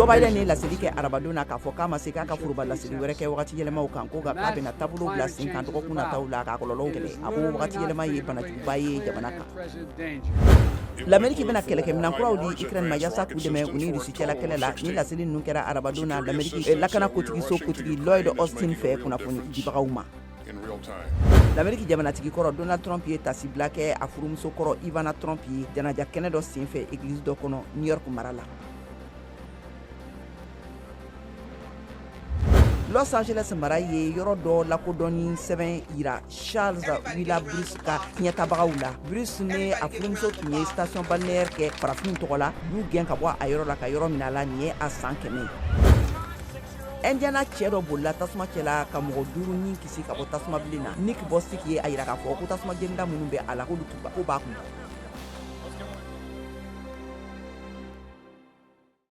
Joe Biden ye laseli kɛ arabadon na k'a fɔ k'a ma se k'a ka foroba laseli wɛrɛ kɛ wagati yɛlɛmaw kan, ko nka k'a bɛna taabolo bila sen kan dɔgɔkun nataw la k'a kɔlɔlɔw kɛlɛ. A ko wagati yɛlɛma ye banajuguba ye jamana kan. Lameriki bɛna kɛlɛkɛminɛn kuraw di Ukraine ma yaasa k'u dɛmɛ u ni Rusi cɛla kɛlɛ la. Ni laseli ninnu kɛra arabadon na Lameriki lakana kotigiso kotigi Lloyd Austin fɛ kunnafoni dibagaw ma. Lameriki jamanatigi kɔrɔ Donald Trump ye tasibila kɛ a furumuso kɔrɔ Ivana Trump ye janaja kɛnɛ dɔ senfɛ église dɔ kɔnɔ New York mara la. Los Angeles mara ye yɔrɔ dɔ lakodɔnni sɛbɛn yira Charles Willa Bruce ka tiɲɛtabagaw la. Bruce ni a furumuso tun ye station balnéaire kɛ farafinw tɔgɔ la, u y'u gɛn ka bɔ a yɔrɔ la ka yɔrɔ minɛ a la. Nin ye a san 100 ye. Indiana cɛ dɔ bolila tasuma cɛla ka mɔgɔ duuru ni kisi ka bɔ tasuma bilen na. Nick Bostic ye a yira k'a fɔ ko tasuma jenida minnu bɛ a la, k'olu ko b'a kun.